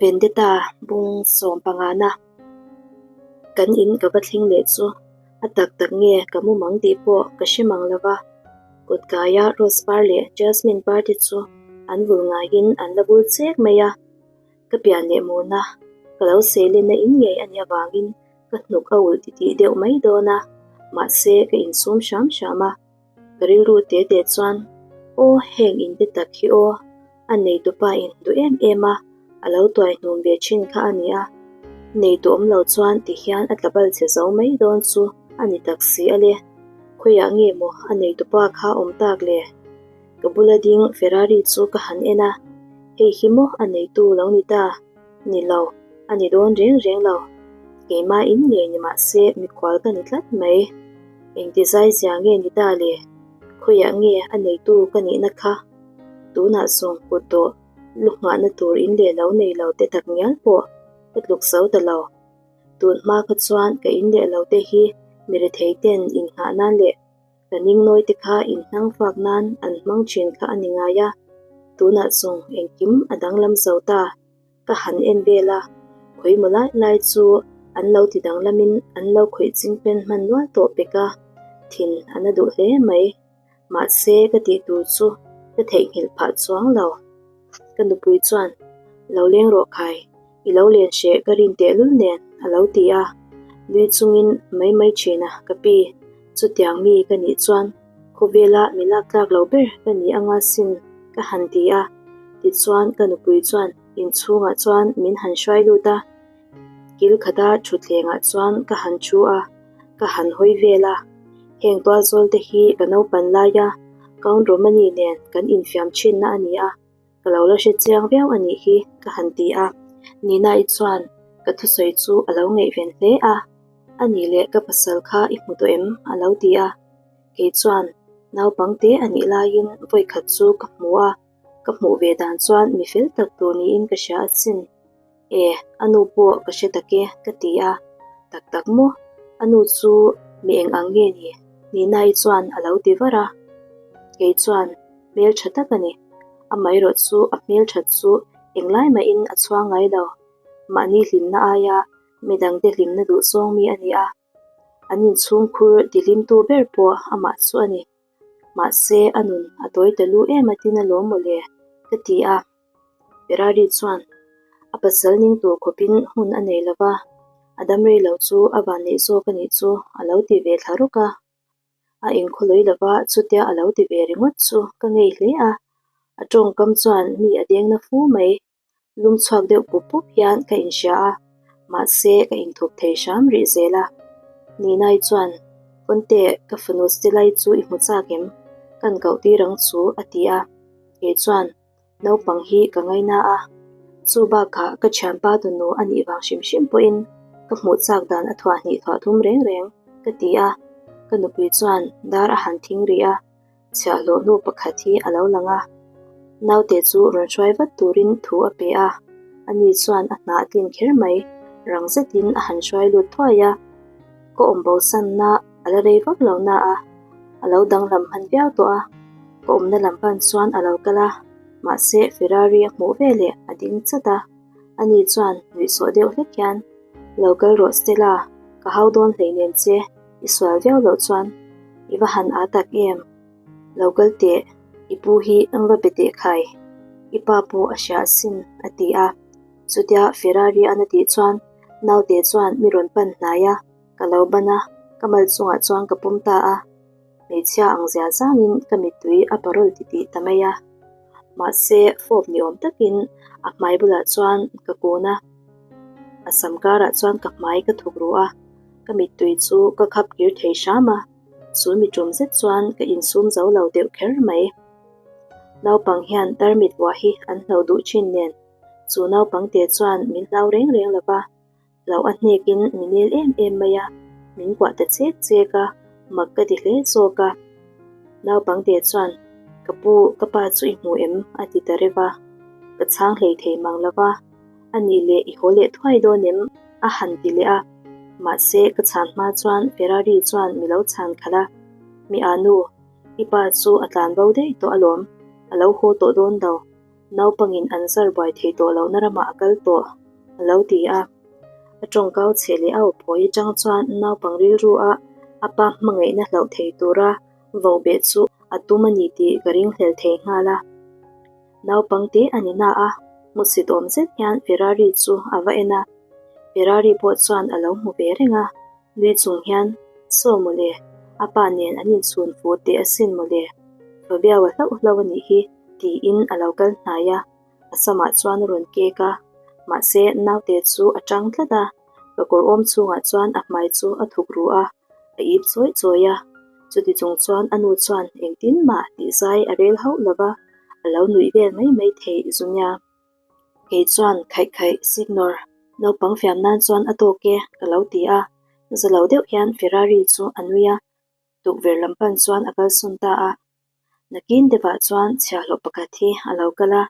Vendetta bung sawm pangana kan in ka va thleng leh chu a tak tak nge ka mu mang tih pawh ka hre mang lo va. Kawt kaia rose par leh jasmine par te chu an vul ngaiin an la vul chek mai a. Ka pian leh murna ka lo seilenna in ngei a nih avangin ka hnuk a ulh titih deuh mai dawn a, mahse ka insum hram hram a. Ka rilru te te chuan, Aw, heng in te tak hi aw, a neitupa in duh em em a, a lo tuai hnum ve thin kha a nia. Neitu awm lo chuan ti hian a tla bal che zo mai dawn chu a ni tak si a le. Khawiah nge maw a neitupa kha awm tak le? Ka bula ding Ferrari chu ka han en a, hei hi maw a neitu lo ni ta? Ni lo, a ni dawn reng reng lo. Keimah in ngei ni mah se mikhual ka ni tlat mai. Engti zai zia nge ni ta le? Khawiah nge a neitu ka nihna kha? Tunah sawng kut dawh lu nghahna tur in leh lo nei lo te tak ngial pawh ka tluk zo ta lo. Tun hma kha chuan ka in leh lo te hi mi rethei ten innghah nan leh Ka ningnawi te kha inhnang fak nan an hmang thin kha a ni ngai a, tunah zawng engkim a danglam zo ta. Ka han en vel a, khawi maw lai lai chu an lo ti danglamin an lo khawih ching pen hman nual tawh pek a, thin a na duh hle mai. Mahse ka tih tur chu ka theihnghilh phah chuang lo. Ka nupui chuan, Lo leng rawh khai, I lo len hreh ka rin tehlul nen, a lo ti a. Nui chungin mai mai thin a, ka pi, chutiang mi ka nih chuan khawvela mi lak tlak lo ber ka ni anga sin ka han ti a. Tichuan ka nupui chuan inchhungah chuan min han hruai lut a, kil khata thutthlengah chuan ka han thu a, ka han hawi vel a. Heng tualzawl te hi ka naupan laia Count Romani nen kan infiam thinna a ni a. Ka lo la hre chiang viau a nih hi ka han ti a, Nina-i chuan ka thusawi chu a lo ngaihven hle a, A nih leh ka pasal kha i hmu tawh em? a lo ti a, kei chuan naupang te a nih laiin vawikhat chu ka hmu a, ka hmuh ve dan chuan mi fel tak tur niin ka hria asin. E, a nu pawh ka hre tak e, ka ti a. Tak tak maw? A nu chu mi eng ang nge ni? Nina-i chuan a lo ti var a. Kei chuan hmel tha tak a ni. Amaherawh chu a hmel that chu englai mahin a chhuang ngai lo. Mahni hlimna aia midangte hlimna duh zawng mi a ni a. An inchhungkhur tihlimtu ber pawh amah chu a ni. Mahse, a nun a tawi ta lu em atin alawm mawle, ka ti a. Ferrari chuan a pasal ning tur khawpin hun a nei lo va, a dam rei lo chu a van neih zawk a nih chu a lo ti ve thla rawk a. A inkhawlawi lo va, chutia a lo ti ve ringawt chu ka ngei hle a, a tawngkam chuan mi a deng na fu mai. Lum chhuak deuh pup pup hian ka inhria a, mahse ka inthup thei hram rih zel a. Ninai chuan, Pawnte, ka fanu Stella-i chu i hmu chak em? Kan koh tir ang chu, a ti a. Kei chuan, Naupang hi ka ngaina a, chu bakah ka thianpa tunu a nih vang hrim hrim pawhin ka hmuh chak dan a thuah hnih thuah thum reng reng, ka ti a. Ka nupui chuan dar a han thing rih a. Chhiahhlawh nu pakhat hi a lo lang a, naute chu rawn hruai vat turin thu a pe a, ani chuan a hnah tlin kher mai, rang zetin a han hruai lut thuai a, ka awm bosanna a la rei vak lo na a, a lo danglam hman viau tawh a, ka awmna lam pan chuan a lo kal a, mahse Ferrari a hmuh veleh a ding chat a, ani chuan nuihsawh deuh hlek hian, Lo kal rawh Stella, ka hau dawn hleinem che. I sual viau loh chuan i va han â tak em? Lo kal teh, i pu hi eng va be teh khai? I pa pawh a hria asin, a ti a. Chutia Ferrari an a tih chuan naute chuan mi rawn pan hnai a, ka lo ban a, ka mal chungah chuan ka pawm ta a. Hmeichhia ang zia zangin ka mittui a parawl titih ta mai a. Mahse, fawp ni awm takin a hmai bulah chuan ka kun a, a sam karah chuan ka hmai ka thuk ru a. Ka mittui chu ka khap kir thei hram a, chu mi tum zet chuan ka insum zo lo deuh kher mai. Naupang hian tarmit vuah hi an hlo duh thin nen, chu naupang te chuan min hlau reng reng lo va, hlauh a hnekin mi nel em em mai a, min kuah ta chek chek a, mak ka ti hle zawk a. Naupang te chuan, Ka pu, ka pa chu i hmu em? a ti ta reuh a, ka chhang hlei thei mang lo va. A nih leh i haw leh thuai dawn em? a han ti leh a. Mahse, ka chhan hma chuan Ferrari chuan mi lo chhan khalh a. Mi a nu, i pa chu a tlan bo daih tawh alawm, a lo haw tawh dawn lo. Naupangin an zar buai thei tawh lohna ramah a kal tawh, a lo ti a. A tawngkau chhe leh a awphawi atang chuan naupang rilru a a pa hmangaihna hlauh thei tura vo beh chu a tum a ni tih ka ringhlel thei nghal a. Naupang te a ni na a, hmusit awm zet hian Ferrari chu a va en a. Ferrari pawh chuan a lo hmu ve reng a, nui chung hian, Saw mawle, a pa nen an inchhun fuh teh asin mawle, Fabiao a hlauh hlauh a nih hi, tiin a lo kal hnai a, a samah chuan a rawn kek a, mahse naute chu a tang tlat a, ka kawr awm chhungah chuan a hmai chu a thuk ru a. A ip chawi chawi a, chuti chung chuan a nu chuan engtin mah tih zai a rel hauh lo va, a lo nuih vel mai mai thei zu nia. Kei chuan khaih khaih signor naupang fiam nan chuan a tawk e ka lo ti a, za lo deuh hian Ferrari chu a nui a, tukverh lam pan chuan a kalsawn ta a. Nakin deuhah chuan chhiahhlawh pakhat hi a lo kal a,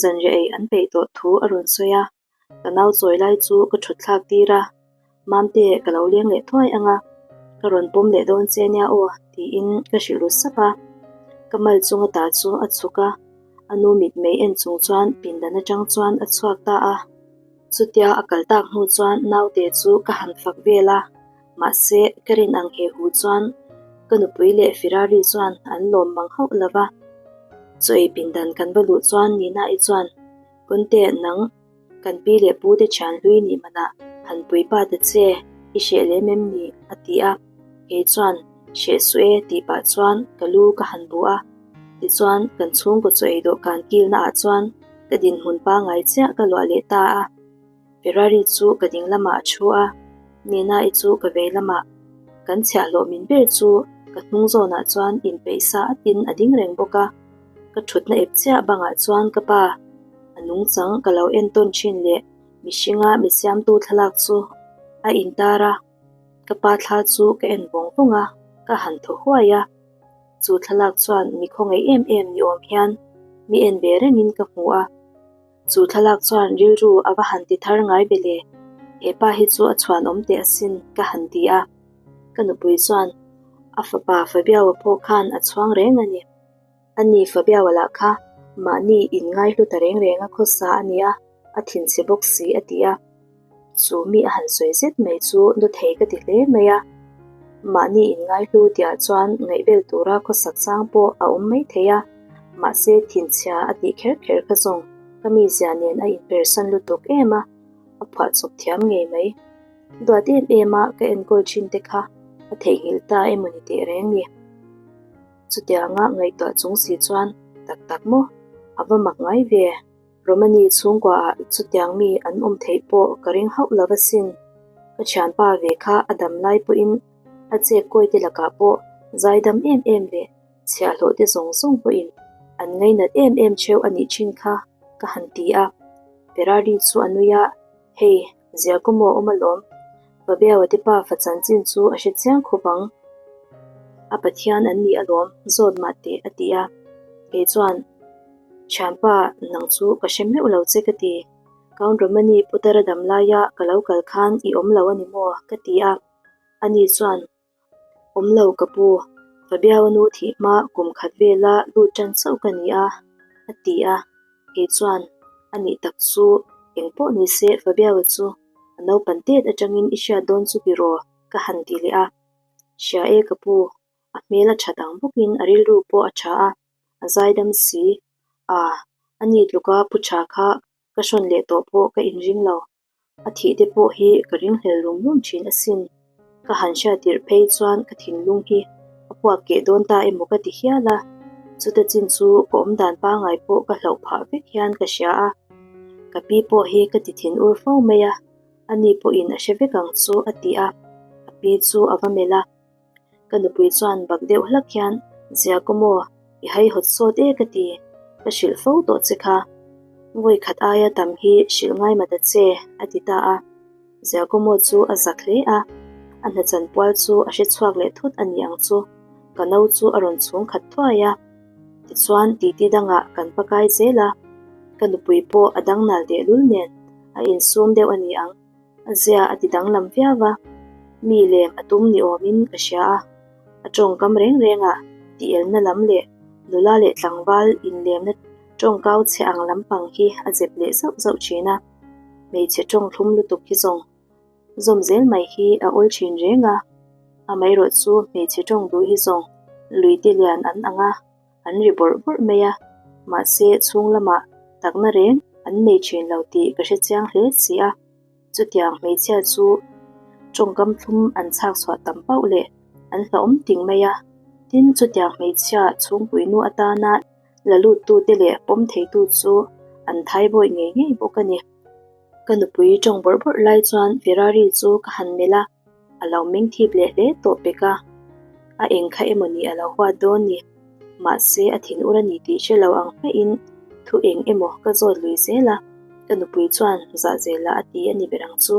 Zanriah ei an peih tawh thu a rawn sawi a, ka nau chawi lai chu ka thut thlak tir a, Mamte ka lo leng leh thuai ang a, ka rawn pawm leh dawn che nia aw tiin ka hrilh ru sap a, ka mal chunga ta chu a chhuk a, a nu mitmei en chung chuan pindan atang chuan a chhuak ta a. Chutia a kal tak hnu chuan naute chu ka han fak vel a, mahse ka rin ang he hu chuan ka nupui leh Ferrari chuan an lawm mang hauh lo va. Chaw ei pindan kan va luh chuan Nina-i chuan, Kunte, nang kan pi leh pu te thian hlui nih manah han pui pa ta che, i hreh lem em ni? a ti a. Kei chuan, Hreh suh e tih pah chuan ka lu ka han bu a. Tichuan, kan chhungkaw chaw ei dawhkan kilna ah chuan ka dinhmun pangngai chiah ka luah leh ta a. Ferrari chu ka ding lamah a thu a, Nina-i chu ka vei lamah. Kan chhiahhlawh min ber chu ka hnung zawnah chuan inpeih sa atin a ding reng bawk a. Ka thutna ep chiah bangah chuan ka pa a nungchang ka lo entawn thin leh mihringa mi siamtu thlalak chu a intar a. Ka pa thla chu ka en vawng vawng a, ka han thaw huai a. Chu thlalak chuan mi khawngaih em em ni awm hian mi en ve rengin ka hmu a. Chu thlalak chuan rilru a va han ti thar ngai ve le, he pa hi chu a chhuan awm teh asin ka han ti a. Ka nupui chuan a fapa Fabiaua pawh khan a chhuang reng a ni. Ani Fabiaua lah kha mahni inngaihlu ta reng reng a khawsa a nia, a thinchhe bawk si a ti a. Chu mi a han sawi zet mai chu nu thei ka ti hle mai a. Mahni inngaihlu tihah chuan ngaihbel tura khawsak chang pawh a awm mai thei a, mahse thinchhia a tih kher kher kha zawng ka mizia nen a inpersan lutuk em a, a phuahchawp thiam ngei mai. Duat em em a ka enkawl thin te kha a theihnghilh ta emaw ni teh reng ni. Chutianga ngaihtuah chung si chuan tak tak maw? A va mak ngai ve. Romani chhungkuaah chutiang mi an awm theih pawh ka ring hauh lo asin. Ka thianpa ve kha a dam lai pawhin a chek kawi te lakah pawh zaidam em em leh chhiahhlawh te zawng zawng pawhin an ngainat em em theuh a nih thin kha ka han ti a. Ferrari chu a nui a, Hei, zia kaw maw awm alawm. Fabiao te pa fa chanchin chu a hre chiang khawp ang. A Pathian an ni alawm, zawt mah teh a ti a. Kei chuan, Thianpa, nang chu ka hre meuh lo che ka ti. Count Romani putara dam laia ka lo kal khan i awm lo a ni maw? ka ti a. Ani chuan, Awm lo ka pu, Fabiao nu thih hma kum khat vela lut tan chauh ka ni a, a ti a. Kei chuan, A nih tak chu, eng pawh ni se Fabiao chu a naupan tet atangin i hriat dawn chu tiraw? ka han ti leh a. Hria e ka pu, a hmel a that ang bawkin a rilru pawh a tha a, a zaidam si. A, a ni tluka pu tha kha ka hrawn leh tawh pawh ka inring lo. A thih te pawh hi ka ringhlel rum rum thin asin. Ka han hriat tirh phei chuan ka thinlung hi a puak keh dawn ta emaw ka ti hial a, chuta chin chu ka awmdan pangngai pawh ka hlauh phah vek hian ka hria a. Ka pi pawh hi ka ti thin ur fo mai a, ani pawhin a hre vek ang chu a ti a, a pi chu a va melh a. Ka nupui chuan bak deuh hlak hian, Zia kaw maw, i haihawt sawt e ka ti, ka hrilh fo tawh che kha. Vawi khat aia tam hi hrilh ngai ma ta che, a ti ta a. Zia kaw maw chu a zak hle a, a hna chanpual chu a hre chhuak leh thut a ni ang chu, ka no chu a rawn chhung khat thuai a. Tichuan titi dangah kan pakai zel a, ka nupui pawh a dangnal tehlul nen a insum deuh a ni ang. A zia a ti danglam viau a, mi lem a tum ni awmin ka hria a, a tawngkam reng rengah tih elna lam leh nula leh tlangval inlemna Tawngkau chhe ang lampang hi a zep leh zauh zauh thin a, hmeichhe tawng thlum lutuk hi zawng zawm zel mai hi a awl thin reng a, amaherawh chu hmeichhe tawng duh hi zawng lui te lian an ang a, an ri bawrh bawrh mai a, mahse chhung lamah takna reng an nei thin lo tih ka hre chiang hle si a. Chutiang hmeichhia chu tawngkam thlum an chhak chhuah tam pauh leh an hlauhawm ting mai a, tin chutiang hmeichhia chhungpui nu atana la luttute leh pawm theitu chu an thai bawih ngei ngei bawk a ni. Ka nupui tawng bawrh bawrh lai chuan Ferrari chu ka han melh a, a lo meng thip leh hle tawh pek a, a eng kha emaw ni a lo huat dawn ni. Mahse a thin ur a ni tih hre lo ang hmaihin thu eng emaw ka zawt lui zel a, ka nupui chuan zah zel ah a ti a ni ber ang chu.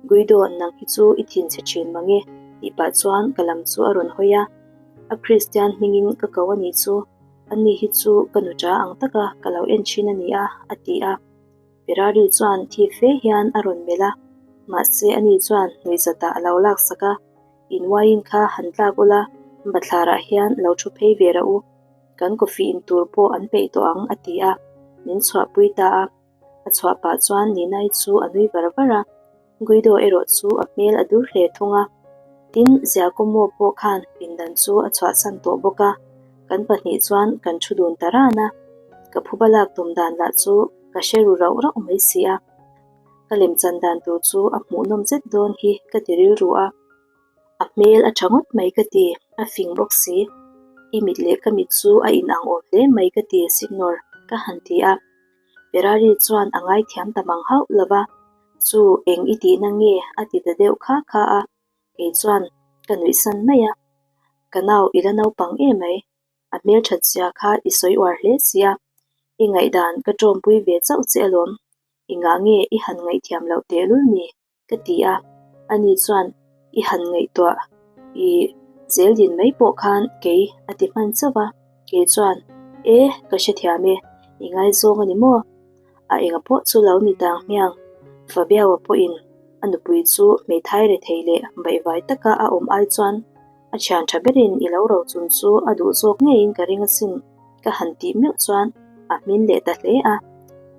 Guido nang hi chu i thin chhe thin mang e tih pah chuan ka lam chu a rawn hawi a, a Kristian hmingin ka ko a nih chu, ani hi chu ka nuṭa ang taka ka lo en thin a ni a, a ti a. Ferrari chuan thi fe hian a rawn melh a, mahse ani chuan nuihzatah a lo laksak a, In wine kha han tlak ula, bathlarah hian lo thu phei ve rah u, kan coffee in tur pawh an peih tawh ang a ti a, min chhuahpui ta a. A chhuah pah chuan Ninai chu a nui var var a, Guido erawh chu a hmel a dur hle thung a. Tin, Giacomo pawh khan pindan chu a chhuahsan tawh bawk a, kan pahnih chuan kan thu dun ta ran a, ka phuba lak tum dan lah chu ka hre ru rauh rauh mai si a. Ka lemchan dan tur chu a hmuhnawm zet dawn hi ka ti rilru a, a hmel a tha ngawt mai ka ti, a fing bawk si. I mit leh ka mit chu a inang awm hle mai ka ti Signor ka han ti a. Ferrari chuan a ngaithiam ta mang hauh lo va, Chu eng i tihna nge a ti ta deuh kha kha a, kei chuan ka nuihsan mai a, Ka nau i la naupang em mai, a hmelthat zia kha i sawi uar hle sia, i ngaihdan ka tawmpui ve chauh che alawm, i ngah nge i han ngaihthiam loh tehlul ni? Ka ti a, ani chuan i han ngaihtuah i zel din mai pawh khan kei a ti hman chauh a, kei chuan e ka hrethiam e, i ngaizawng a ni maw? A enga pawh chu lo ni tang hmiang, Fabiaua pawhin a nupui chu hmeithai rethei leh baihvai taka a awm ai chuan a thian tha berin i lo rochun chu a duh zawk ngeiin ka ring asin ka han tih meuh chuan a hmin leh ta hle a,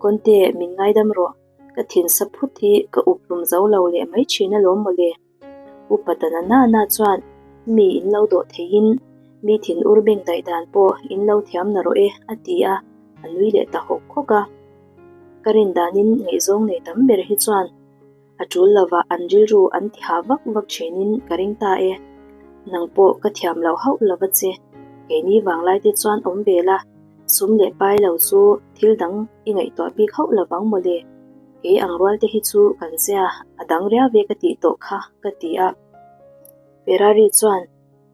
Conte min ngaidam rawh. Ka thinsa phut hi ka up hlum zo lo leh mai thin alawm mawle. Upa ta na na chuan mi in lo dawh theihin mi thin ur beng daih dan pawh in lo thiam na rawh e a ti a, a nui leh ta hawk hawk a. Ka rin danin ngaihzawng nei tam ber hi chuan a tul lovah an rilru an ti hah vak vak thinin ka ring ta e. Nang pawh ka thiam loh hauh lova che, keini vanglai te chuan awm ve la. Sum leh pai lo chu thil dang i ngaihtuah bik hauh lo vang mawle. Kei ang rual te hi chu kan zia a dang riau ve ka tih tawh kha ka ti a. Ferrari chuan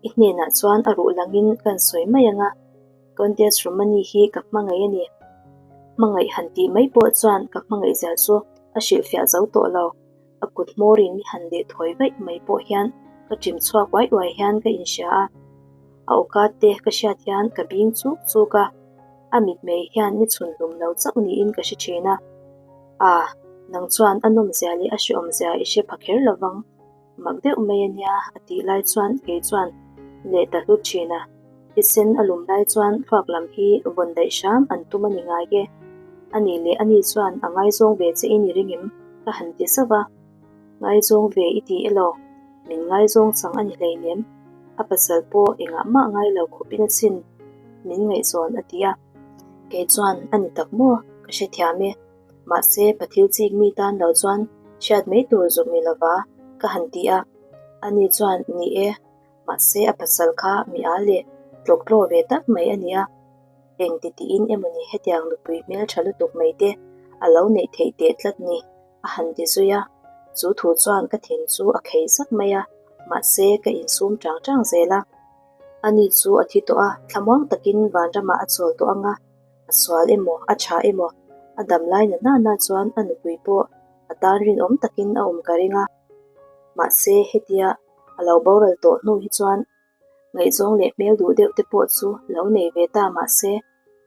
i hnenah chuan a ruh langin kan sawi mai ang a, Countess Romani hi ka hmangaih a ni. Hmangaih han tih mai pawh chuan ka hmangaih zia chu a hrilhfiah zo tawh lo. A kut hmawrin mi han leh thawi vaih mai pawh hian ka ṭim chhuak uai uai hian ka inhria a. A awka te ka hriat hian ka bing chuk chuk a, a mitmei hian ni chhun hlum lo chauh niin ka hre thin a. Ah, nang chuan a nawmzia leh a hrehawmzia i hre pha kher lo vang, mak deuh mai a nia a tih lai chuan kei chuan leh ta hlut thin a. Thisen a lum lai chuan thluak lam hi vawn daih hram an tum a ni ngai e. A nih leh ani chuan a ngaizawng ve che in i ring em? ka han ti zauh a. Ngaizawng ve i ti elaw? Min ngaizawng chang a ni hleinem. A pasal pawh engah mah ngai lo khawpin a chhin min ngaihzawn a ti a. Kei chuan a ni tak maw? Ka hrethiam e. Mahse, pathil chik mi tan lo chuan hriat mai tur zuk ni lova ka han ti a. Ani chuan ni e, mahse a pasal kha mi a leh tlawktlaw ve tak mai a ni a. Eng ti tiin emawni hetiang nupui hmeltha lutuk mai te a lo neih theih teh tlat ni. A han ti zui a, chu thu chuan ka thin chu a khei zak mai a, mahse ka insum tang tang zel a. Ani chu a thi tawh a, thlamuang takin vanramah a chawl tawh ang a, a sual emaw, a tha emaw, a dam lai na nana chuan a nupui pawh a tan rinawm takin a awm ka ring a. Mahse hetia a lo boral tawh hnu hi chuan Ngaihzawng leh hmel duh deuh te pawh chu lo nei ve ta mahse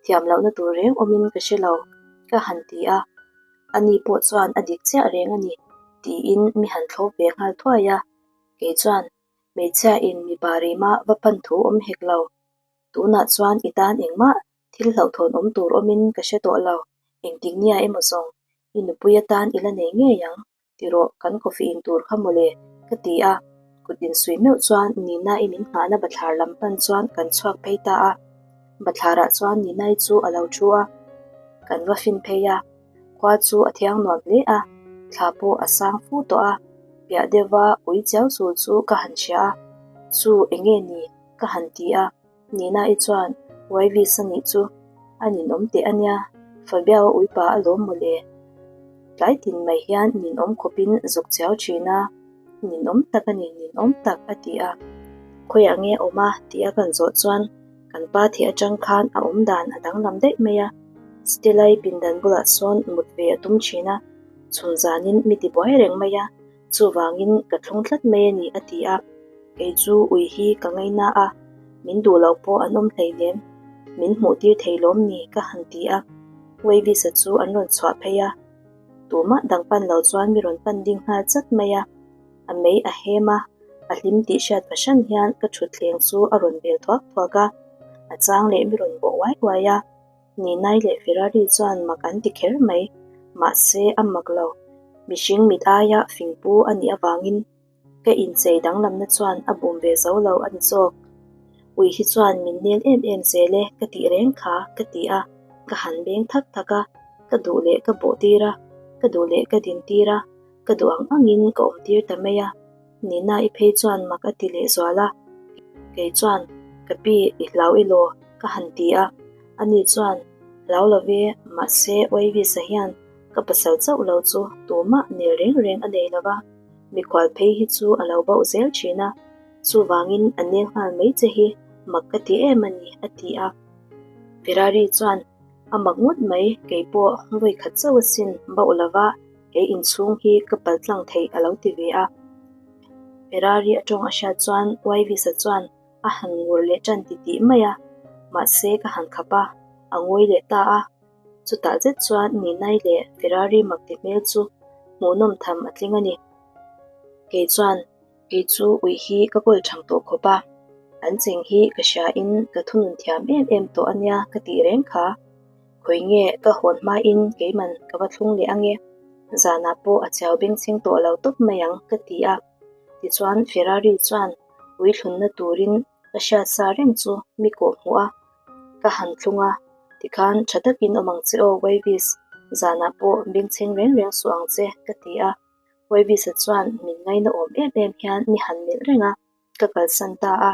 thiam lohna tur reng awmin ka hre lo ka han ti a, ani pawh chuan a dik chiah reng a ni tiin mi han thlawp ve nghal thuai a, kei chuan hmeichhia in mipa rima va pan thu awm hek lo, tunah chuan i tan engmah. Thil hlauhthawn awm tur awmin ka hre tawh lo, engtik nia emaw zawng, i nupui atan i la nei ngei ang, ti rawh kan coffee in tur kha mawle, ka ti a. Kut insuih meuh chuan Nina-i min nghahna bathlar lam pan chuan kan chhuak phei ta a. Bathlarah chuan Nina-i chu a lo thu a, kan va fin phei a. Khua chu a thiang nuam hle a, thla pawh a sang fu tawh a, piah deuha ui chiau chul chu ka han hria a, Chu enge ni? ka han ti a, Nina-i chuan Wyvis a nih chu a ninawm teh a nia, Fabiao uipa a lawm mawle. Tlai tin mai hian ninawm khawpin zuk chiau thin a, ninawm tak a ni, ninawm tak a ti a. Khawiah nge a awm a tih a kan zawh chuan kan pa thih atang khan a awm dan a danglam daih mai a, Stella-i pindan bulah sawn mut ve a tum thin a, chhun zanin mi ti buai reng mai a, Chuvangin ka thlung tlat mai a ni a ti a, kei chu ui hi ka ngaina a, min duh loh pawh an awm hleinem, min hmuh tir thei lawm ni ka han ti a, Wavis-a chu an rawn chhuah phei a, tumah dang pan lo chuan mi rawn pan ding nghal chat mai a, a mei a hem a, a hlim tih hriat fahran hian ka thutthleng chu a rawn bel thuak thuak a, a chang leh mi rawn bawh uai uai a. Ninai leh Ferrari chuan mak an ti kher mai, mahse a mak lo. Mihring mit aia fing pu a nih avangin ka inchei danglamna chuan a bum ve zo lo a ni zawk. Ui hi chuan min nel em em zel e ka tih reng kha ka ti a, ka han beng thak thak a, ka duh leh ka bawh tir a, ka duh leh ka din tir a, ka duh ang angin ka awm tir ta mai a. Nina i phei chuan mak a ti leh zual a, kei chuan ka pi i hlau i law ka han ti a, ani chuan hlau lo ve, mahse Oivisa hian ka pasal chauh lo chu tumah nel reng reng a nei lo va, mikhual phei hi chu a lo bauh zel thin a, chuvangin a nel nghal mai che hi mak ka ti em a ni a ti a. Ferrari chuan a mak ngawt mai, kei pawh vawi khat chauh asin bauh lo va, He inchhung hi ka pal tlang theih a lo ti ve a. Ferrari a tawng a hriat chuan Wyvis-a chuan a han ngur leh tan ti tih mai a, mahse ka han khap a, a ngawi leh ta a. Chutah zet chuan Ninai leh Ferrari mak ti hmel chu hmuhnawm tham a tling a ni. Kei chuan kei chu ui hi ka kawl thang tawh khawp a, an cheng hi ka hria in ka thunun thiam em em tawh a nia ka tih reng kha. Khawi nge ka hawn hmain keiman ka va thlung leh ange, zanah pawh a chiau bengchheng tawh lo tawp mai ang ka ti a. Tichuan Ferrari chuan ui thlunna turin ka hriat sa reng chu mi kawh hmuh a, ka han thlung a, tikhan tha takin awm ang che aw Wavis, zanah pawh bengchheng reng reng suh ang che ka ti a. Wavis-a chuan min ngaina awm em em hian mi han melh reng a. Ka kalsan ta a,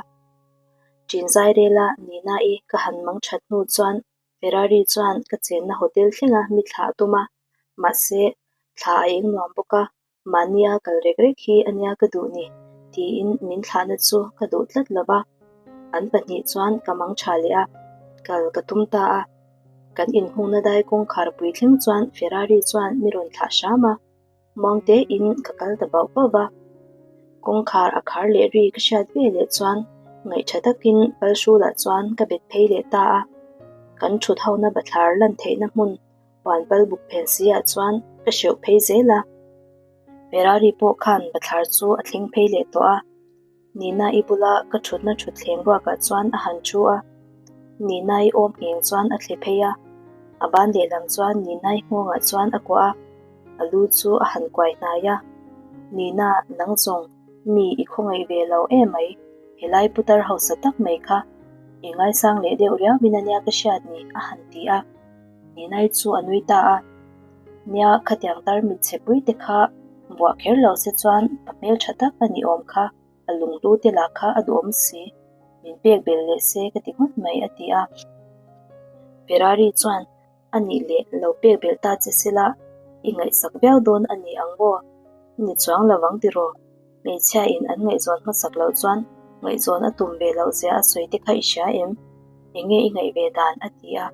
ṭin zai rela Nina-i ka han mang ṭhat hnu chuan Ferrari chuan ka chenna hotel thlenga mi thla a tum a, mahse thla a eng nuam bawk a, mahnia kal rek rek hi a nia ka duh ni tiin min thlahna chu ka duh tlat lo va, an pahnih chuan ka mang ṭha leh a, kal ka tum ta a. Kan inhungna dai kawngkhar pui thleng chuan Ferrari chuan mi rawn thlah hram a. Muangte in ka kal ta bauh bauh va, kawngkhar a khar leh ri ka hriat ve leh chuan ngaihṭha takin Palhrulah chuan ka bet phei leh ta a, kan ṭhut hona bathlar lan theihna hmun huan pal buk phen si ah chuan ka hreuh phei zel a, Ferrari pawh khan bathlar chu a thleng phei leh tawh a. Nina-i bula ka thutna thutthleng ruakah chuan a han thu a, Nina-i awm ngheng chuan a thle phei a, a ban lehlam chuan Nina-i nghawngah chuan a kuah a, a lu chu a han kuai hnai a, Nina, nang zawng, mi i khawngaih ve lo em mai, helai putar hausa tak mai kha i ngaisang leh deuh riauin ania ka hriat ni, a han ti a, Nina-i chu a nui ta a. Nia, khatiang tar mit chhe pui te kha buah kher lo se chuan pa hmeltha tak a ni awm kha, a lunghlu te lah kha a duhawm si, min pek bel leh se ka ti ngawt mai a ti a. Ferrari chuan a nih leh lo pek belh ta che sela i ngaihsak viau dawn a ni ang maw? Ni chuang lo ang tiraw? Hmeichhia in an ngaihzawn hmasak loh chuan ngaihzawn a tum ve loh zia a sawi te kha i hria em? Enge i ngaih ve dan? a ti a.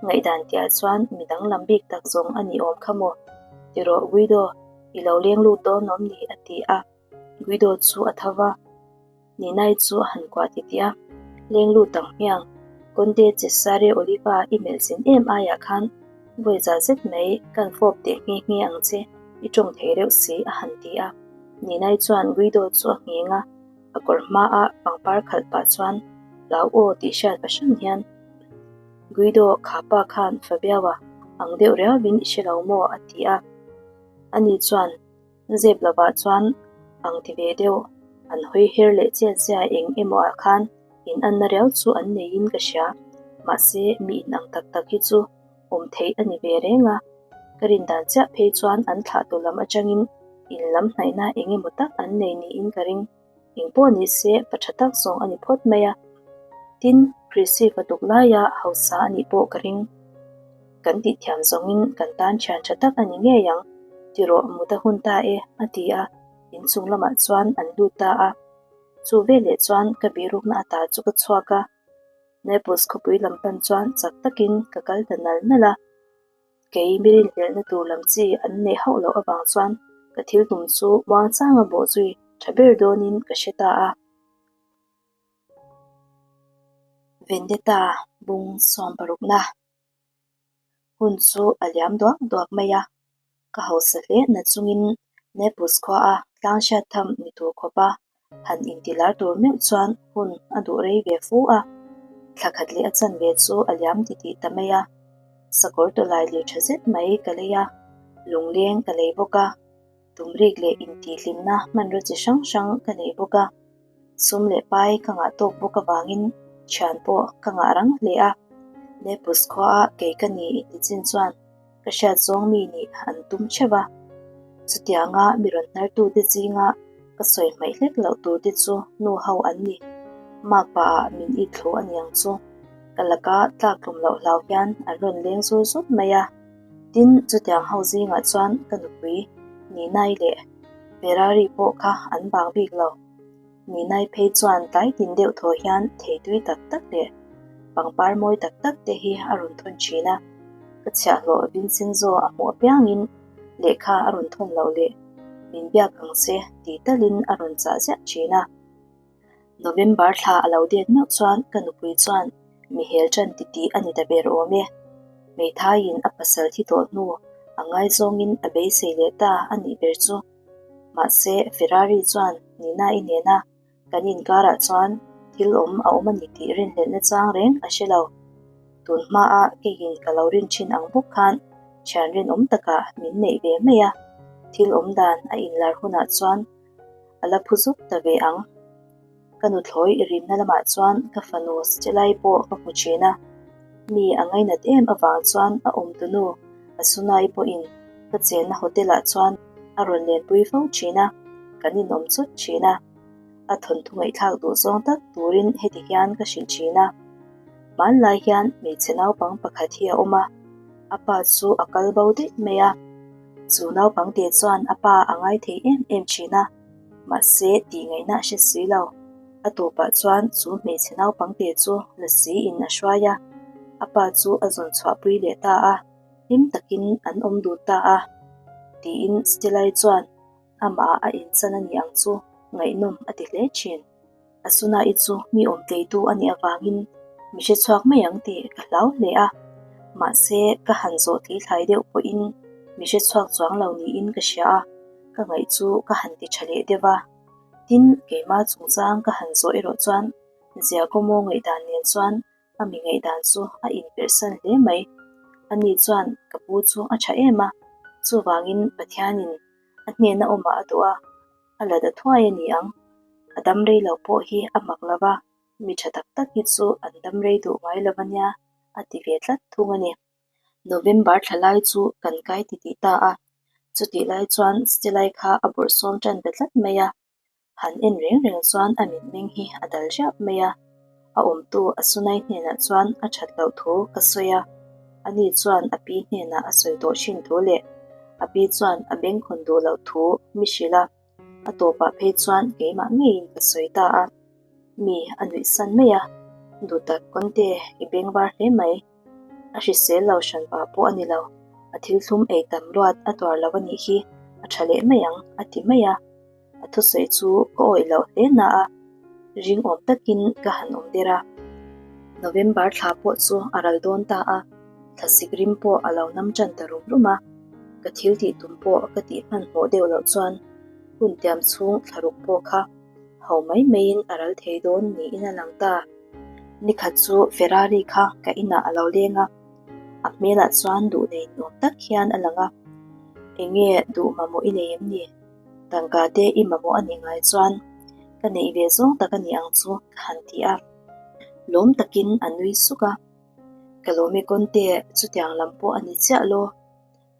Ngaihdan tihah chuan mi danglam bik tak zawng a ni awm kha maw? Ti rawh Guido, i lo leng lut dawn awm ni? a ti a. Guido chu a tho va. Ninai chu a han kuah titih a, Leng lut ang hmiang, Conte Cesare Oliva i melh zin em aiah khan vawi za zet mai kan fawp teh nghe nghe ang che, i tawng thei reuh si a han ti a. Ninai chuan Guido chu a ngheng a, a kawr hmaah pangpar khalh pah chuan hlau aw tih hriat fahran hian. Guido kha pa khan Fabio-a ang deuh riauvin i hre lo maw? a ti a. Ani chuan zep lovah chuan ang ti ve deuh an hawi her leh chet zia eng emaw ah khan in anna riau chu an neiin ka hria. Mahse, mi in ang tak tak hi chu awm theih a ni ve reng a. Ka rin dan chiah phei chuan an thlahtu lam atangin in lam hnaihna eng emaw tak an nei niin ka ring. Eng pawh ni se, pa tha tak zawng a ni phawt mai a. Tin, Chrissy fa tuk laia hausa a nih pawh ka ring. Kan tih thiam zawngin kan tan thian tha tak a ni ngei ang, ti rawh mut a hun ta e, a ti a, inchung lamah chuan an lut ta a. Chu veleh chuan ka birukna ata chu ka chhuak a, Naples khawpui lam pan chuan chak takin ka kal ta nal nal a. Kei mi rinhlelhna tur lam chi an neih hauh loh avang chuan ka thil tum chu muangchanga bawh zui tha ber dawnin ka hre ta a. Vendetta bung sawm parukna hun chu a liam duak duak mai a, ka hausa hle na chungin Naples khuaa tlang hriat tham ni tur khawpa Han intilar tur meuh chuan hun a duh rei ve fu a, thla khat leh a chanve chu a liam titih ta mai a. Sakawr tawlai lir tha zet mai ka lei a, lungleng ka lei bawk a, tumrik leh intihhlimna hmanraw chi hrang hrang ka nei bawk a. Sum leh pai ka ngah tawk bawk avangin thian pawh ka ngah rang hle a. Naples khuaa kei ka ni intichin chuan Ka hriat zawng mi nih an tum theuh a, chutianga mi rawn hnartute zinga ka sawi hmaih hlek loh turte chu nu ho an ni. Makpa ah min it thlu a niang chu. Ka laka tlak tlum loh hlau hian an rawn leng zur zut mai a. Tin, chutiang ho zingah chuan ka nupui Ninai leh Ferrari pawh kha an bang bik lo. Ninai phei chuan tlai tin deuh thaw hian thei tui tak tak leh pangpar mawi tak tak te hi a rawn thawn thin a. Ka chhiahhlawh Vincenzo a hmuh apiangin lehkha a rawn thawn loh leh min biak ang che ti talin a rawn chah ziah thin a. November thla a lo det meuh chuan ka nupui chuan mi hel ṭan titih a ni ta ber awm e. Hmeithaiin a pasal thi tawh hnu a ngaizawngin a beisei leh ta a nih ber chu. Mahse, Ferrari chuan Nina-i nena kan inkarah chuan thil awm a awm a ni tih rinhlelhna chang reng a hre lo. Tun hmaa keiin ka lo rin thin ang bawk khan thian rinawm takah min neih ve mai a, thil awm dan a inlar hunah chuan a la phu zuk ta ve ang. Ka nuthlawi i rinna lamah chuan ka fanu Stella-i pawh ka hmu thin a, mi a ngainat em avang chuan a awmtunu Asunai pawhin ka chenna hotel-ah chuan a rawn lenpui fo thin a, kan inawm chut thin a. A thawnthu ngaihthlak duh zawng tak turin heti hian ka hrilh thin a. Hmanlai hian hmeichhe naupang pakhat hi a awm a, a pa chu a kal bo daih mai a. Chu naupangte chuan a pa a ngai thei em em thin a. Mahse, tih ngaihna a hre si lo. A tawpah chuan chu hmeichhe naupangte chu lasi in a hruai a, a pa chu a zawn chhuahpui leh ta a, hlim takin an awm dun ta a, tiin Stella-i chuan amah a inchan a ni ang chu ngaihnawm a ti hle thin. Asuna-i chu mi awm tleitu a nih avangin mi hre chhuak mai ang tih ka hlau hle a, mahse ka han zawh thlithlai deuh pawhin mi hre chhuak chuang lo niin ka hria a, ka ngaih chu ka han ti tha leh deuh a. Tin, keimah chungchang ka han zawh erawh chuan Giacomo ngaihdan nen chuan a mi ngaihdan chu a inperhsan hle mai. Ani chuan ka pu chu a tha em a, chuvangin Pathianin a hnena awmah a duh a, a la da thuai a ni ang. A dam rei lo pawh hi a mak lo va, mi tha tak tak hi chu an dam rei duh ngai lo a nia, a ti ve tlat thung a ni. November thla lai chu kan kai titih ta a, chutih lai chuan Stelai kha a bawrhsawm tan ta tlat mai a, han en reng reng chuan a mitmeng hi a dal riap mai a, a awmtu Asunai hnenah chuan a that loh thu ka sawi a, ani chuan a pi hnenah a sawi tawh thin thu leh a pi chuan a bengkhawn duh loh thu mi hrilh a, a tawpah phei chuan keimah ngeiin ka sawi ta a, mi a nuih san mai a, Duhtak Conte i bengvar hle mai. A hrisel lo hran pah pawh a ni lo, a thil thlum ei tam luat a tuar lo a nih hi, a tha leh mai ang a ti mai a. A thusawi chu ka awih loh hle na a, ringawm takin ka han awm der a. November thla pawh chu a ral dawn ta a, thlasik rim pawh a lo nam tan ta rum rum a, ka thil tih tum pawh ka tih hmanhmawh deuh loh chuan hun tiam chhung thlaruk pawh kha ho mai maiin a ral thei dawn niin a lang ta. Nikhat chu Ferrari kha ka inah a lo leng a, a hmelah chuan duh nei ni awm tak hian a lang a. Enge duh mamawh i nei em ni? Tangka te i mamawh a nih ngai chuan ka neih ve zawng tak a ni ang chu ka han ti a. Lawm takin a nui suk a. Ka lawm e Conte, chutiang lam pawh a ni chiah law.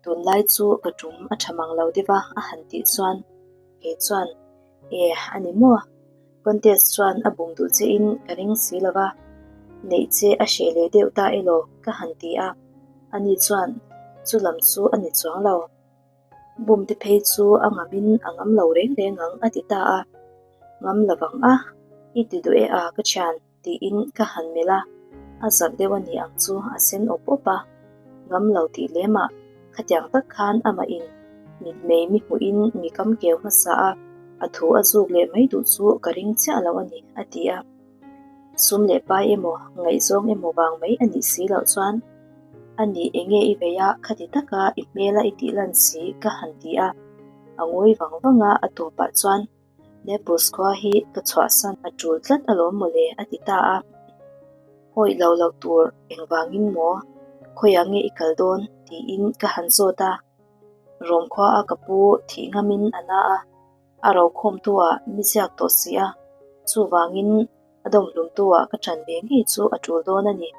Tunlai chu ka tum a tha mang lo deuh a a han tih chuan kei chuan E, a ni maw? Contest chuan a bum duh che in ka ring si lo va, neih che a hreh leh deuh ta elaw ka han ti a, ani chuan chu lam chu a ni chuang lo. Bum te phei chu a ngam in a ngam lo reng reng ang a ti ta a, ngam lo vang a, i ti duh e a ka thian. Tiin ka han melh a, a zak deuh a ni ang chu a sen awp awp a, ngam lo tih lem ah khatiang tak khan amah in mitmei mi hmuh in mi kam keu hmasa a, a thu a zuk leh mai duh chu ka ring chiah lo a ni a ti a. Sum leh pai emaw ngaihzawng emaw vang mai a nih si loh chuan a ni enge i vei a khati taka i hmela i tih lan si ka han ti a, a ngawi vang vang a a tawpah chuan Naples khua hi ka chhuahsan a tul tlat alawm mawle a ti ta a. Awih lo loh tur engvangin maw khawiah nge i kal dawn tiin ka han zawt a. Rom khua a ka pu thih ngamin a na a, a rokhawmtu ah mi ziak tawh si a, chuvangin a dawmhlumtu ah ka ṭan ve ngei chu a tul dawn a ni.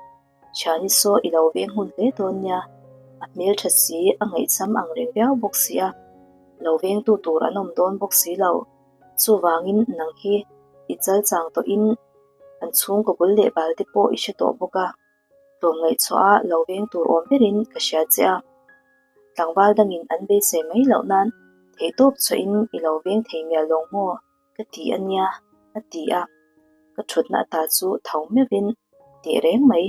Thiani saw i lo veng hun hle dawn nia, a hmeltha si, a ngaihsam ang reng viau bawk si a, lo vengtu tur an awm dawn bawk si lo. Chuvangin nang hi i chal chang tawhin an chhungkaw bul leh bal te pawh i hre tawh bawk a, tlawmngaihchhuah a lo veng tur awm berin ka hria che a. Tlangval dangin an beisei mai loh nan theihtawp chhuahin i lo veng thei mial lawng maw? Ka ti a nia, a ti a. Ka thutna ata chu tho meuhin teh reng mai.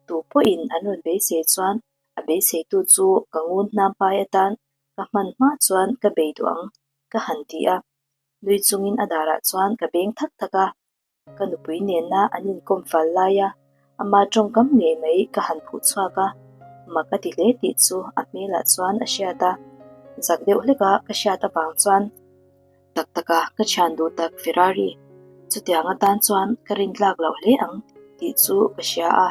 Tu pawhin an rawn beisei chuan a beiseitu chu ka ngun hnam pai atan ka hman hma chuan ka bei duh ang, ka han ti a. Nui chungin a darah chuan ka beng thak thak a. Ka nupui nena an inkawm fal laia ama tawngkam ngei mai ka han phuh chhuak a, mak a ti hle tih chu a hmelah chuan a hriat a, zak deuh hleka ka hriat avang chuan tak taka ka thian duh tak Ferrari chutiang atan chuan ka rintlak loh hle ang tih chu ka hria a,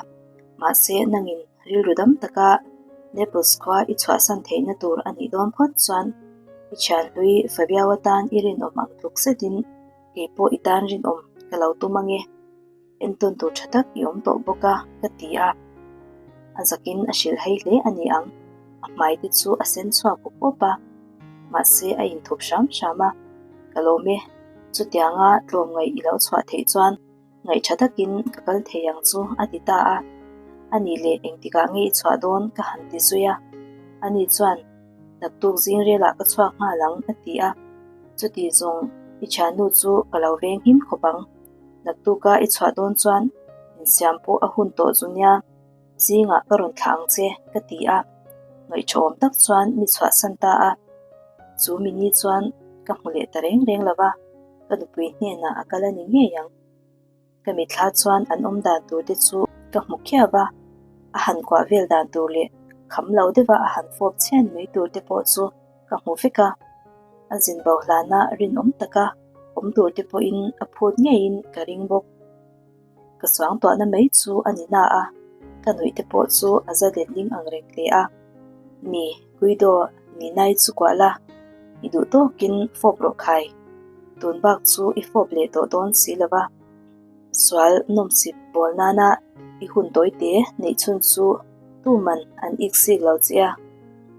mahse nangin rilru dam taka Naples khua i chhuahsan theihna tur a nih dawn phawt chuan i thianhlui Fabiao atan i rinawm ang tluk zetin Kei pawh i tan rinawm ka lo tum ange, entawn tur tha tak i awm tawh bawk a, ka ti a. A zakin a hrilh hei hle a ni ang, a hmai te chu a sen chhuak awp awp a, mahse a inthup hram hram a, Ka lawm e, chutianga tlawmngaih i lo chhuah theih chuan Ngaih tha takin ka kal thei ang chu a ti ta a. A nih leh engtikah nge i chhuah dawn ka han ti zui a. Ani chuan, Naktuk zing relah ka chhuak nghal ang a ti a. Chuti zawng i thiannu chu ka lo veng him khawp ang. Naktuka i chhuah dawn chuan insiam pawh a hun tawh zu nia, zingah ka rawn thlah ang che ka ti a. Ngaihthawm tak chuan mi chhuahsan ta a. Chu mini chuan ka hmu leh ta reng reng lo va. Ka nupui hnenah a kal a ni ngei ang. Ka mitthla chuan an awm dan tur te chu ka hmu khiau va, a han kuah vel dan tur leh kham lo deuha a han fawp chhian mai tur te pawh chu ka hmu vek a. A zin bo hlana rinawm taka awm tur te pawhin a phut ngeiin ka ring bawk. Ka suangtuahna mai chu a ni na a, ka nuih te pawh chu a za letling ang reng hle a. Ni, Guido, Ninai chu kuah la, i duh tawkin fawp rawh khai. Tun bak chu i fawp leh tawh dawn si lo va. Sual nawmsip bawl nana i hun tawite neih chhun chu tuman an ik sik lo che a,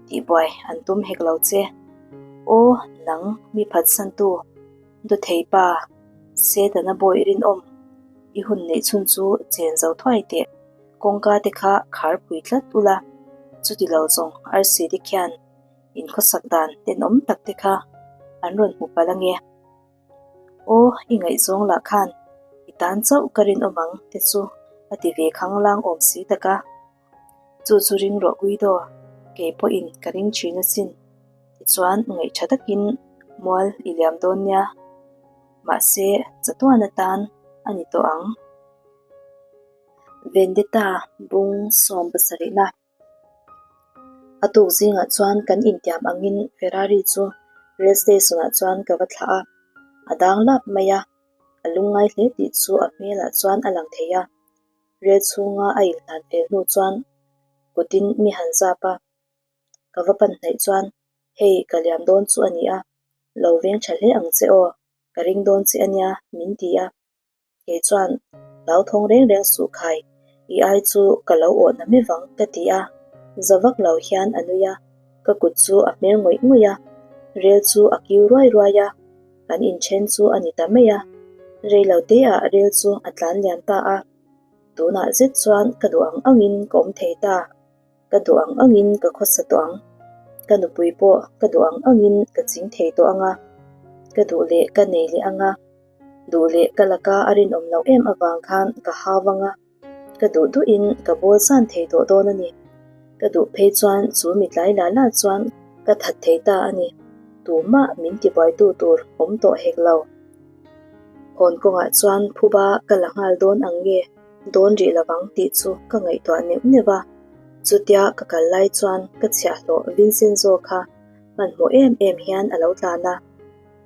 tihbuai an tum hek lo che. Aw, nang mi phatsantu. Dawthei pa, Setana bawi rinawm, i hun neih chhun chu chen zo thuai teh. Kawngka te kha khar pui tlat ula, chuti lo zawng arsi te khian inkhawsak dan tenawm tak te kha an rawn hmu palh ange. Aw, i ngaihzawng lah khan i tan chauh ka rinawm ang te chu a ti ve khanglang awm si tak a. Chu chu ring rawh Guido, kei pawhin ka ring thin asin. Tichuan ngaih tha takin mual i liam dawn nia, mahse chatuan atan a ni tawh ang. Vendetta bung 70na A tuk zingah chuan kan intiam angin Ferrari chu rail station ah chuan ka va thlah a, a dang lap mai a, a lungngai hle tih chu a hmelah chuan a lang thei a. Rel chhunga a inhlan fel hnu chuan kutin mi han zap a, ka va pan hnaih chuan hei ka liam dawn chu a ni a, lo veng tha hle ang che aw, ka ring dawn che a nia min ti a. Kei chuan hlauthawng reng reng suh khai, i ai chu ka lo awh na mi vang ka ti a, za vak lo hian a nui a, ka kut chu a hmer ngawih ngawih a, rel chu a kiu ruai ruai a, kan inthen chu a ni ta mai a, rei lo te ah rel chu a tlan liam ta a, tunah zet chuan ka duh ang angin ka awm thei ta, ka duh ang angin ka khawsa tawh ang, ka nupui pawh ka duh ang angin ka ching thei tawh ang a, ka duh leh ka nei leh ang a. Duh leh ka laka a rinawm loh em avang khan ka hau vang a, ka duh duhin ka bawl san thei tawh dawn a ni. Ka duh phei chuan chu mi tlai la la chuan ka that thei ta a ni. Tumah min tibuaitu tur awm tawh hek lo. Hawn kawngah chuan phuba ka la nghal dawn ang nge dawn rih lovang tih chu ka ngaihtuah neuh neuh a. Chutia ka kal lai chuan ka chhiahhlawh Vincenzo kha hmanhmawh em em hian a lo tlan a.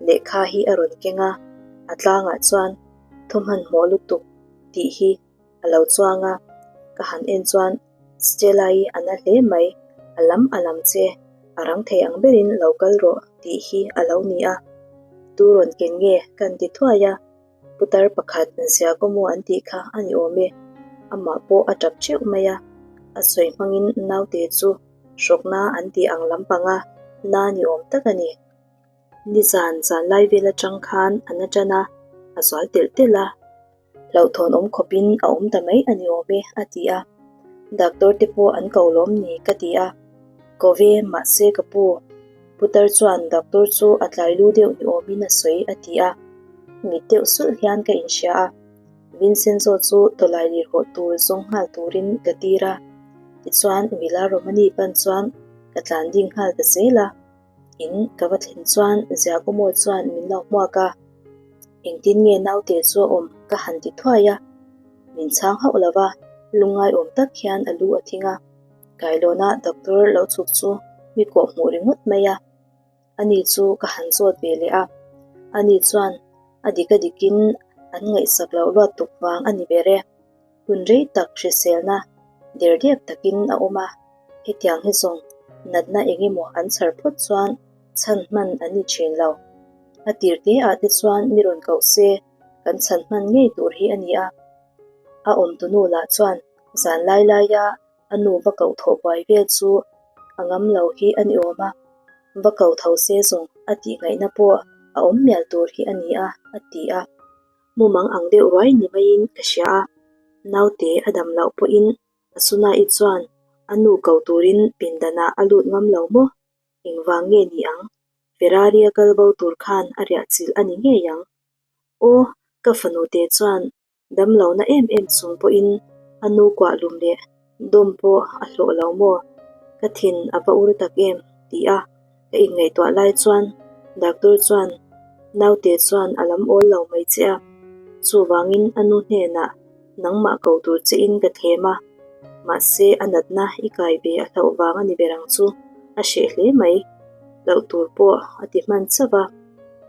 Lehkha hi a rawn keng a, a tlangah chuan thu hmanhmawh lutuk tih hi a lo chuang a, ka han en chuan Stella-i a na hle mai, a lam a lam che, a rang thei ang berin lo kal rawh tih hi a lo ni a. Tu rawn ken nge kan ti thuai a, putar pakhat Giacomo an tih kha a ni awm e, amah pawh a tap teuh mai a, a sawi hmangin naute chu hrawkna an tih ang lampanga na ni awm tak a ni. Nizan zan lai vel atang khan a na tan a, a zual telh telh a, hlauhthawn awm khawpin a awm ta mai a ni awm e a ti a, doctor te pawh an ko lawm ni ka ti a, ko ve mahse ka pu, putar chuan doctor chu a tlai lu deuh ni awmin a sawi a ti a, mit deuh sulh hian ka inhria a, Vincenzo chu tawlai lirhawh tur zawng nghal turin ka tir a, tichuan Villa Romani pan chuan ka tlan ding nghal ta zel a. In ka va thlen chuan Giacomo chuan min lo hmuak a, engtin nge naute chu a awm ka han ti thuai a, min chhang hauh lo va, lungngai awm tak hian a lu a thing a, kailawna doctor lo chhuk chu mi kawh hmuh ringawt mai a, ani chu ka han zawt ve leh a, ani chuan a dik a dikin an ngaihsak loh luat tuk vang a ni ber e. Hun rei tak hriselna der dep takin a awm a, hetiang hi zawng natna eng emaw an chhar phawt chuan chhan hman an ni thin lo. A tir te ah te chuan mi rawn koh se kan chhan hman ngei tur hi a ni a. A awmtunu lah chuan zan lai laia a nu va koh thawh buai vel chu a ngam lo hi a ni awm a, va ko tho se zawng a tih ngaihna pawh a awm mial tur hi a ni a, a ti a. Mumang ang deuh ruai ni maiin ka hria a, naute a dam loh pawhin Asuna-i chuan a nu ko turin pindanah a lut ngam lo maw? Engvang nge ni ang? Ferrari-a kal bo tur khan a riah chilh a ni ngei ang. Aw, ka fanute chuan dam lohna em em chung pawhin a nu kuah lum leh dawm pawh a hlawh lo maw? Ka thin a va ur tak em? ti a ka inngaihtuah lai chuan doctor chuan naute chuan a lam awl lo mai che a, chuvangin a nu hnenah nangmah ko tur che in ka thlem a, mahse a natna i kai ve a hlauh vang a ni ber ang chu a hreh hle mai, hlauh tur pawh a ti hman chauh a,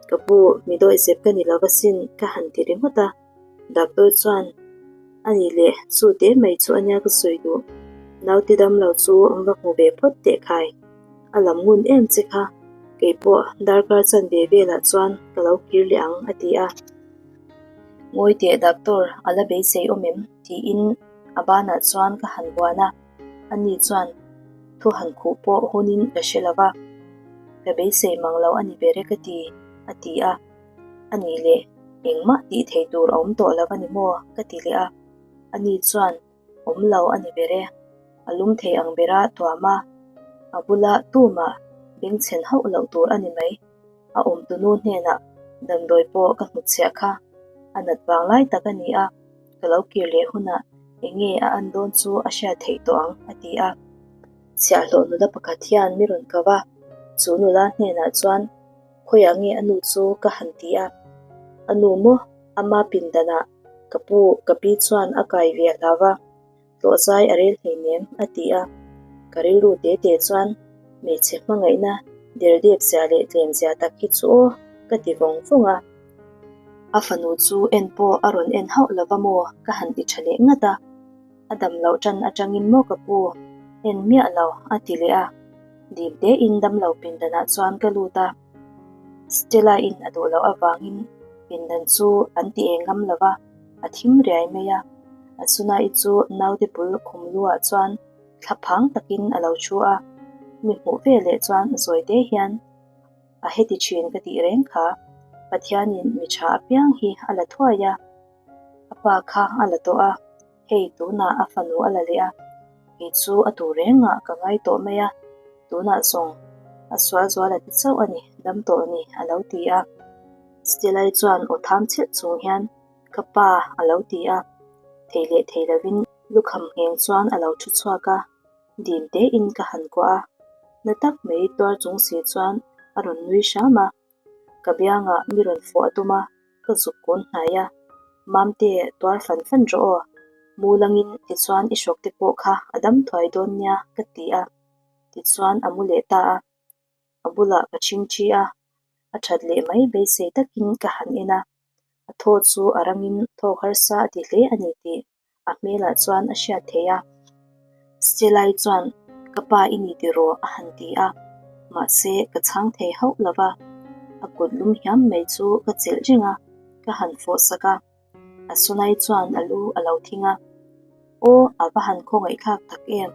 ka pu mi dawihzep ka ni lo asin ka han ti ringawt a. Doctor chuan, A nih leh, chu te mai chu a nia ka sawi duh. Naute dam lo chu va hmu ve phawt teh khai. A lam ngun em che kha, kei pawh darkar chan ve velah chuan ka lo kir leh ang, a ti a. Ngawi teh doctor, a la beisei awm em? tiin a banah chuan ka han vuan a. Ani chuan thu han khuh pawh hunin ka hre lo va, ka beisei mang lo a ni ber e ka ti, a ti a. A nih leh, engmah tih thei tur a awm tawh lo a ni maw? ka ti leh a. Ani chuan, Awm lo a ni ber e. A lum thei ang bera tuam a, a bula tumah bengchhen hauh loh tur a ni mai. A awmtunu hnenah damdawi pawh ka hnutchhiah kha. A nat vang lai tak a ni a, ka lo kir leh hunah eng nge a an dawn chu a hriat theih tawh ang, a ti a. Chhiahhlawh nula pakhat hian mi rawn kau a, chu nula hnenah chuan, Khawiah nge a nu chu ka han ti a, a nu maw ama pindanah ka pu ka pi chuan a kai ve a hlau a, tlawh zai a rel hleinem a ti a, ka rilru te te chuan hmeichhe hmangaihna derdep zia leh tlem zia tak hi chu aw ka ti vawng vawng a. A fanu chu en pawh a rawn en hauh lova maw ka han ti tha leh ngat a. A dam loh ṭan aṭangin maw ka pu? En miah lo, a ti leh a. Dim tein damlo pindanah chuan ka lut a. Stella-in a duh loh avangin pindan chu an ti eng ngam lo va, a thim riai mai a. Asuna-i chu naute bul khum luah chuan thla phang takin a lo thu a. Mi hmuh veleh chuan zawi te hian a heti thin ka tih reng kha. Pathianin mi tha apiang hi a la thuai a. A pa kha a la tawh a, hei tunah a fanu a la leh a, kei chu a tur rengah ka ngai tawh mai a, tunah zawng a sual zual a ti chauh a ni, dam tawh ni a lo ti a. Stelai chuan aw tham chhilh chung hian ka pa a lo ti a, thei leh thei lovin lukham ngheng chuan a lo thu chhuak a, dim tein ka han kuah a, na tak mai tuar chung si chuan a rawn nui hram a. Ka biangah mi rawn fawh a tum a, ka zuk kun hnai a. Mamte, tuar fan fan rawh aw. Mu langin tichuan i hrawk te pawh kha a dam thuai dawn nia ka ti a. Tichuan a mu leh ta a. A bulah ka chhingthi a, a that leh mai beisei takin ka han en a. A thaw chu a rangin thawk harsa a ti hle a ni tih a hmelah chuan a hriat theih a. Stelai chuan, Ka pa i ni tiraw? a han ti a, mahse ka chhang thei hauh lo va. A kut lum hiam mai chu ka chelh reng a, ka han fawh sak a. A Sunai chuan a lu a lo thing a, Aw, a va han khawngaihthlak tak em!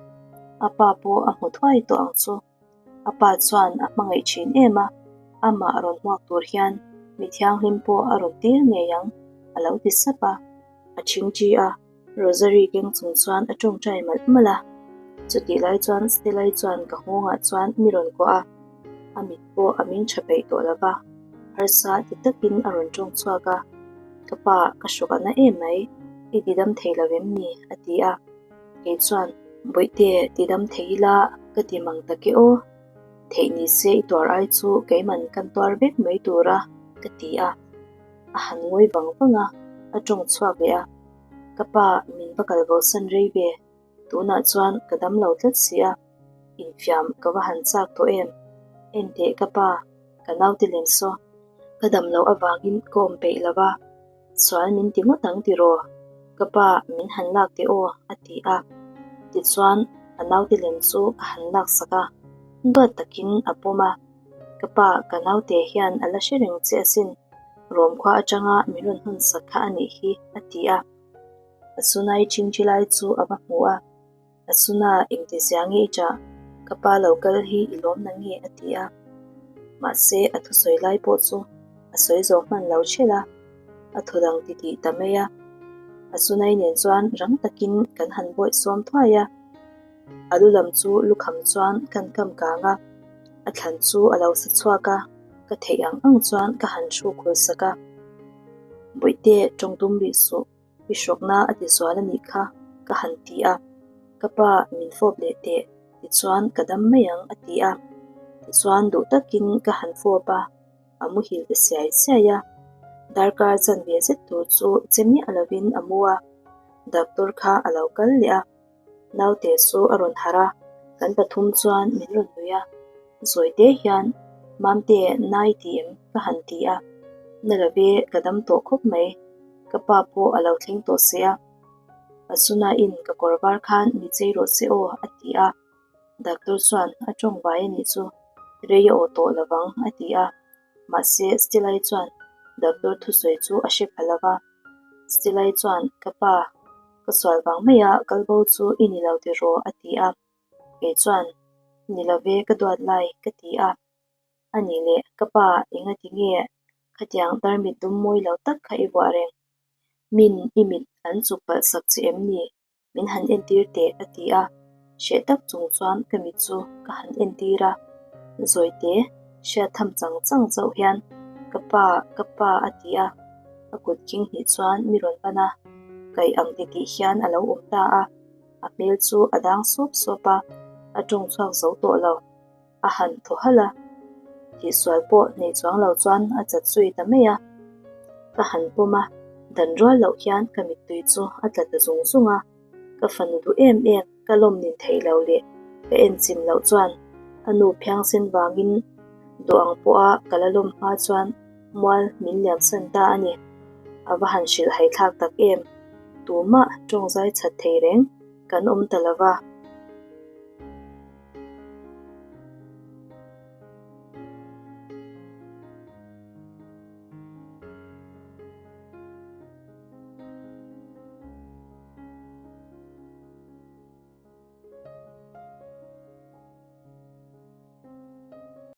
A pa pawh a hmu thuai tawh ang chu. A pa chuan a hmangaih thin em a, amah rawn hmuak tur hian mi thianghlim pawh a rawn tir ngei ang, a lo ti sap a. A chingchi a, Rosary keng chung chuan a tawngtai malh malh a. Chutih lai chuan Stella-i chuan ka nghawngah chuan mi rawn kuah a, a mit pawh a meng tha peih tawh lo va, harsa ti takin a rawn tawng chhuak a, Ka pa, ka hrawk a na em mai, i ti dam thei lo em ni? a ti a. Kei chuan, Bawihte, ti dam thei ila ka ti mang tak e aw. Theih ni se i tuar ai chu keiman kan tuar vek mai tur a, ka ti a. A han ngawi vang vang a, a tawng chhuak leh a. Ka pa, min va kal bo san rei ve. Tunah chuan ka dam lo tlat si a, infiam ka va han chak tawh em? Enteh ka pa, ka naute lem saw. Ka dam loh avangin ka awm peih lo va. Sual min ti ngawt ang tiraw? Ka pa min han lak teh aw a ti a. Tichuan a naute lem chu a han lak sak a, duat takin a pawm a. Ka pa, ka naute hian a la hre reng che asin, Rawmkhua atanga min rawn hawn sak kha a nih hi a ti a. A sunai chingchi lai chu a va hmu a. A suna engti zia nge i ṭah? Ka pa lo kal hi i lawm na nge? a ti a. Mahse, a thusawi lai pawh chu a sawi zawh hman lo ṭhelh a, a thaw dang titih ta mai a. A sunai nen chuan rang takin kan han bawih sawm thuai a. A lu lam chu lukham chuan kan kam kang a, a thlan chu a lo sa chhuak a, ka theih ang ang chuan ka han hruk hul sak a. Bawihte, ṭawng tum rih suh. I hrawkna a ti zual a nih kha, ka han ti a. Ka pa min fawp leh teh, tichuan ka dam mai ang a ti a. Tichuan duh takin ka han fawp a, a muhil ta siai siai a. Darkar chanve zet tur chu che miah lovin a mu a. Doctor kha a lo kal leh a. Naute chu a rawn harh a, kan pathum chuan min rawn nui a. Zawi te hian, Mamte, nai ti em? ka han ti a. Na love, ka dam tawh khawp mai. Ka pa pawh a lo thleng tawh se a. Pasuna-in ka kawr var khan mi chei rawh se aw, a ti a. Doctor chuan a tawng vai a nih chu, rei a aw tawh lovang, a ti a. Mahse, Stella-i chuan doctor thusawi chu a hre pha lova. Stella-i chuan, Ka pa, ka sual vang mai a, kalbo chu i ni lo tiraw, a ti a. Kei chuan, Ni love, ka duat lai, ka ti a. A nih leh, ka pa, engati nge khatiang tarmit dum mawi lo tak kha i vuah reng? Min, i mit an chuk palh sak che em ni? Min han entir teh, a ti a. Hreh tak chung chuan ka mit chu ka han entir a. Zawite, hriat tham chang chang chauh hian, Ka pa, ka pa, a ti a. A kut khing hnih chuan mi rawn pan a, kaih ang titih hian a lo awm ta a. A hmel chu a dang sawp sawp a, a tawng chhuak zo tawh lo. A han thaw halh a, tihsual pawh nei chuang lo chuan a chat zui ta mai a. Ka han pawm a, dan rual loh hian ka mittui chu a tla ta zung zung a. Ka fanu duh em em, ka lawm nin theih loh leh ka en chim loh chuan a nu phiangsen vangin duh ang pawha ka la lawm hma chuan mual min liamsan ta a ni. A va han hrilh haithlak tak em! Tumah tawngzai chhat thei reng. kan awm ta lo va.